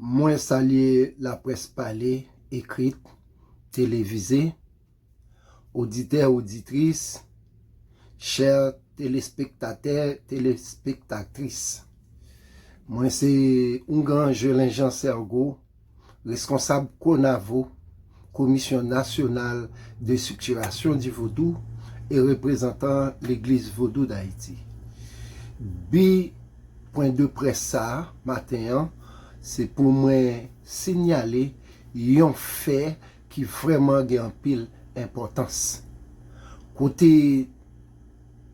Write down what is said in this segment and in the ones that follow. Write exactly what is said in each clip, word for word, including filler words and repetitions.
Mwen salye laprès pale, ekrit, televize, oditè, oditris, chè telespektatè, telespektatris. Mwen se Oungan Jelin Jean Sergo, reskonsab Konavo, Komisyon Nasyonal de Estriktirasyon di Vodou e reprezantan Legliz Vodou d Ayiti. Bi pwen de près sa a, maten an, se pou mwen siyale yon fè ki vrèman gen anpil enpòtans. Kote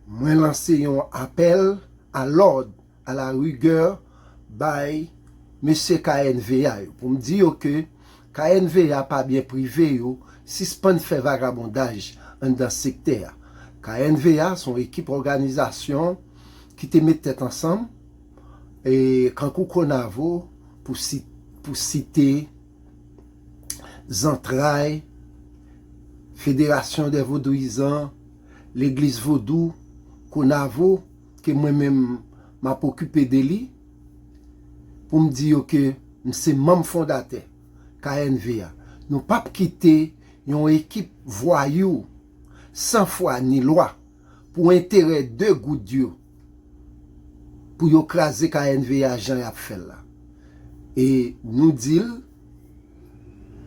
mwen lanse yon apèl à l'ordre, à la rigueur, bay mesye K N V A yo, pou m di yo ke K N V A pa byen prive yo, sispann fè vagabondaj anndan sektè a. K N V A se yon ekip òganizasyon ki te met tèt ansanm, e, kankou Konavo, pou si-, pou site zantray, Fédération des Vodouyizan, Legliz Vodou, Konavo, ke mwen menm m ap okipe de li, pou m di yo ke m se manm fondatè K N V A. Nou p ap kite yon ekip vwayou, san fwa ni lwa, pou enterè de goud yo, pou yo kraze K N V A jan y ap fè l la. E nou di l,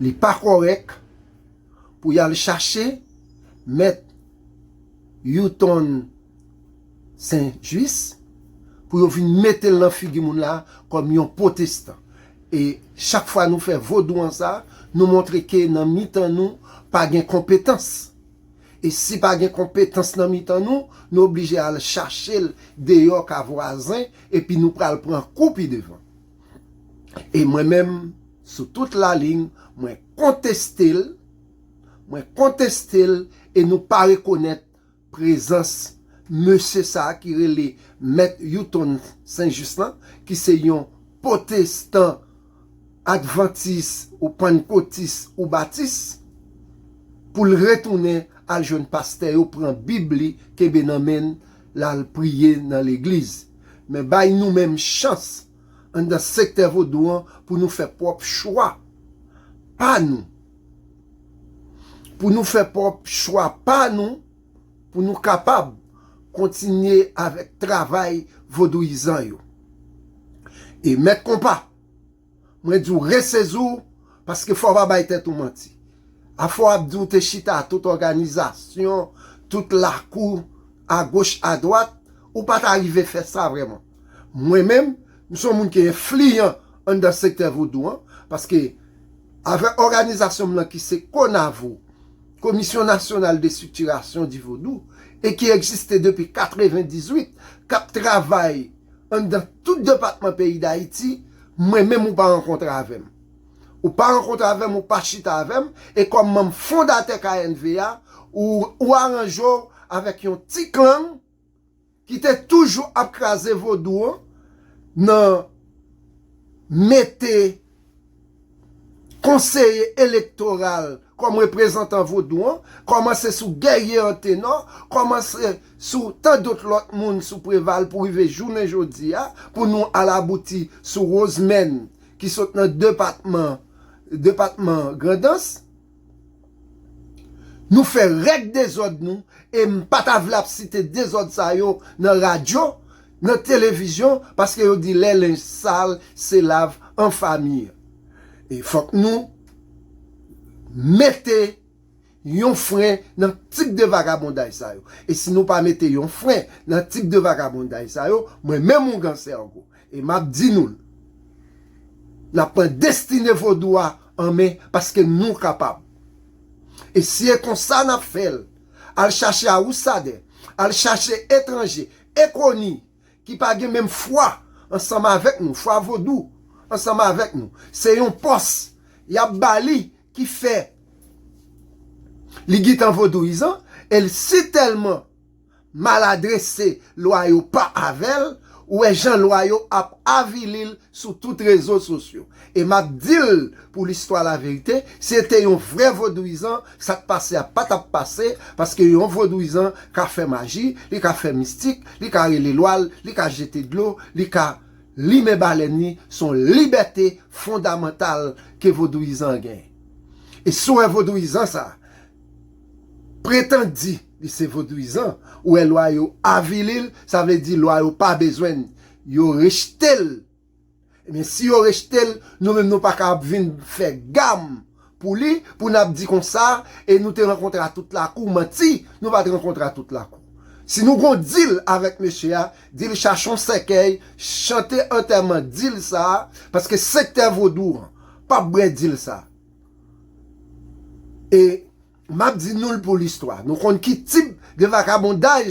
li pa kòrèk pou y al chache mèt Youton Sen Jis, pou yo vin mete l nan figi moun la kòm yon pwotestan. E chak fwa nou fè vodou an sa, nou montre ke nan mitan nou pa gen konpetans. E si pa gen konpetans nan mitan nou, nou oblije al chache l deyò ka vwazen, epi nou pral pran kou pi devan. E mwen menm, sou tout laliny, mwen konteste l, mwen konteste l, e nou pa rekonèt prezans mesye sa a ki rele Mèt Youton Sen Jis lan, ki se yon pwotestan advantis ou pannkotis ou batis, pou l retounen al jwenn pastè yo, pran Bib li, kenbe nan men l, l al priye nan legliz. Men bay nou menm chans anndan sektè vodou an pou nou fè pwòp chwa pa nou. Pou nou fè pwòp chwa pa nou, pou nou kapab kontinye avèk travay vodouyizan yo. E mèt konpa, mwen di w resezi w, paske fò w pa bay tèt ou manti. Afè w ap di w te chita tout òganizasyon, tout lakou, agoch, adwat, ou pa ta rive fè sa vrèman. Mwen menm, m se yon moun ki enfliyan anndan sektè vodou an, paske avèk òganizasyon m lan ki se Konavo, Commission Nationale de Structuration du Vodou, e ki egziste depi katrevendizwit, k ap travay anndan tout depatman peyi Dayiti, mwen menm ou pa rankontre avè m. Ou pa rankontre avè m, ou pa chita avè m, e kòm manm fondatè K N V A, ou, ou aranje w avèk yon ti klang ki te toujou ap kraze vodou an nan mete konseye elektoral kòm reprezantan vodou an, kòmanse sou Guerrier Anténor, kòmanse sou tan dòt lòt moun sou Preval pou rive jounen jodi a, pou nou al abouti sou Rosemèn ki sot nan depatman, depatman Grandans. Nou fè règ dezòd nou, e m pa ta vle ap site dezòd sa yo nan radyo, nan televizyon, paske yo di lè lenj sal se lav an fami. E fòk nou mete yon fren nan tip de vagabondaj sa yo. E si nou pa mete yon fren nan tip de vagabondaj sa yo, mwen menm Oungan Sergo, e m ap di nou l, n ap pran destine vodou a an men, paske nou kapab. E si e konsa n ap fè l, al chache awousadè, al chache etranje, enkoni, ki pa gen menm fwa ansanm avèk nou, fwa vodou ansanm avèk nou. Se yon pòs y ap ba li ki fè li gentan vodouyizan, e l si tèlman maladrese lwa yo pa avè l, ou wè jan lwa yo ap avili l sou tout rezo sosyo. E m ap di l pou listwa laverite, si l te yon vrè vodouyizan, sa k pase a pa t ap pase, paske yon vodouyizan ka fè maji, li ka fè mistik, li ka rele lwa l, li ka jete dlo, li ka Limen balèn li se yon libète fondamantal ke vodouyizan an gen. E si w wè vodouyizan sa pretann di li se vodouyizan, ou wè lwa yo avili l, sa vle di lwa yo pa bezwen l, yo rejte l. Ebyen, si yo rejte l, nou menm nou pa ka ap vin fè gam pou li, pou n ap di konsa, e nou te rankontre a tout lakou, manti, nou pa t rankontre a tout lakou. Si nou gon dil avèk mesye a, dil chache yon sèkèy, chante antèman dil sa, paske sektè vodou an p ap bwè dil sa. E m ap di nou l pou listwa. Nou konn ki tip de vakabondaj